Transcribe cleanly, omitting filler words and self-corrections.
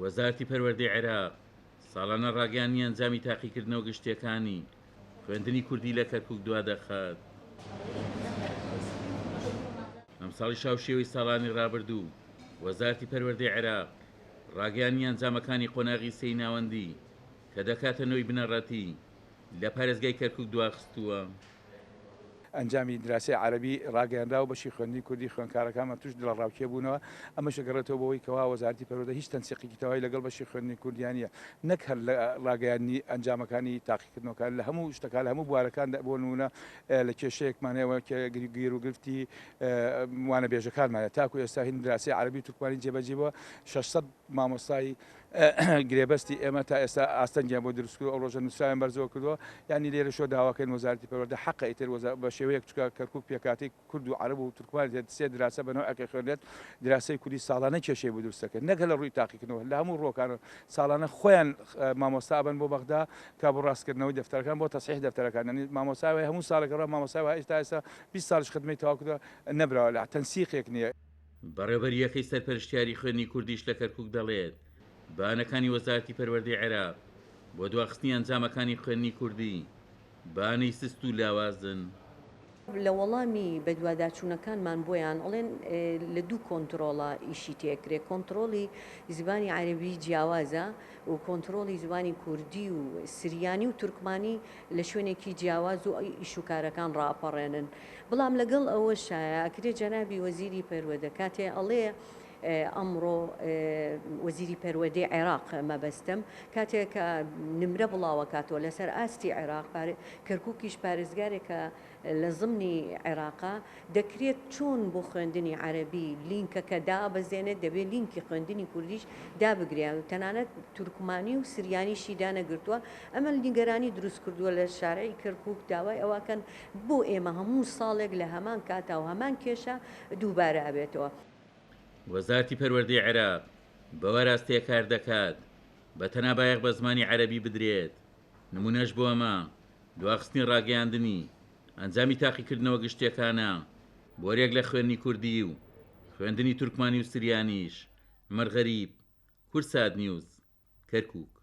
وەزارەتی پەروەردەی عێراق ساڵانە ڕاگەیاندنی ئەنجامی تاقیکردنەوە گشتییەکانی خوێندنی کوردی لە کەرکوک دوادەخات. ئەمساڵیش هاوشێوەی ساڵانی ڕابردوو، وەزارەتی پەروەردەی عێراق ڕاگەیاندنی ئەنجامەکانی قۆناغی سێی ناوەندی کە دەکاتە نۆی بنەڕەتی لە پارێزگای کەرکوک دواخستووە. ئەنجامی دراسەی عەرەبی ڕاگەیەنرا و بەشی خوێندنی کوردی خوێندکارەکانمان تووش دڵەڕاوکێ بوونەوە، ئەمەش ئەگەڕێتەوە بۆ ئەوەی کەوا وەزارەتی پەروەردە هیچ تەنسیقێکی تەواوی لەگەڵ بەشی خوێندنی کوردیا نییە نەک هەر لە ڕاگەیاندنی ئەنجامەکانی تاقیکردنەوەکان لە هەموو شتەکان لە هەموو بوارەکاندا بۆ نموونە لە کێشەیەکمان هەیە گیروگرفتی وانەبێژەکانمان هەیە تاکو ئێستا هین دراسەی عەرەبی و تورکمانی جێبەجێ بووە 600 مامۆستای گرێبەستی ئێمە تا ئێستا ئاستەنگیان بۆ دروست کردووە، ئەو ڕۆژە نووسراویان بەرزەوە کردووە، یانی لێرەشەوە داواکەین وەزارەتی پەروەردە حەقە ئیتر بە شێوەیەک چونکە کەرکووک پێکهاتەی کورد و عەرەب و تورکمانی تێدا سێ دراسە بە نەوعێک ئەخوێنرێت، دراسەی کوردی ساڵانە کێشەی بۆ دروست دەکرێت نەک هەر لە ڕووی تاقیکردنەوە لە هەموو ڕووەکانەوە ساڵانە خۆیان مامۆستا ئەبەن بۆ بەغدا تا بۆ ڕاستکردنەوەی دەفتەرەکان بۆ تەسحیح دەفتەرەکان یانی مامۆستا وایە هەموو ساڵێک ڕا مامۆستای وایە تا ئێستا 20 ساڵیش خدمەی تەواو کردووە نەبراوە لە تەنسیقێک نییە. بەڕێوەبەری یەکەی سەرپەرشتیاری خوێندنی کوردیش لە کەرکوک دەڵێت، بانەکانی وەزارەتی پەروەردەی عێراق بۆ دواخستنی ئەنجامەکانی خوێندنی کوردی بانەی سست و لاوازن. لە وەڵامی بەدواداچوونەکانمان بۆیان ئەڵێن لە دوو کۆنترۆڵا ئیشی تێکرێ، کۆنترۆڵی زبانی عەرەبی جیاوازە و کۆنترۆڵی زبانی کوردی و سریانی و تورکمانی لە شوێنێکی جیاواز و ئیش و کارەکان ڕائەپەڕێنن بڵام لەگەڵ ئەوەشایە ئەکرێ جەنابی وەزیری پەروەدە کاتێ ئەڵێ ئەمڕۆ وەزیری پەروەدەی عێراق مەبەستم کاتێ کە نمرە بڵاوەکاتەوە لەسەر ئاستی عێراق کەرکوکیش پارێزگارێکە لە زمنی عێراقا دەکرێت چۆن بۆ خوێندنی عەرەبی لینکەکە دابەزێنێت دەبێت لینکی خوێندنی کوردیش دابگرێ تەنانەت تورکمانی و سریانیشی دانەگرتووە ئەمە نیگەرانی دروست کردووە لە شارعی کەرکوک داوای ئەوەکەن بۆ ئێمە هەموو ساڵێک لە هەمان کاتا و هەمان کێشە دووبارە ئەبێتەوە. وەزارەتی پەروەردەی عێراق بەو ئاراستەیە کار دەکات بە تەنها بایەخ بە زمانی عەرەبی بدرێت، نمونەش بۆ ئەمە دواخستنی ڕاگەیاندنی ئەنجامی تاقیکردنەوە گشتیەکانە بۆ هەریەک لە خوێندنی کوردی و خوێندنی تورکمانی و سریانیش. عومەر غەریب، کوردسات نیوز، کەرکوک.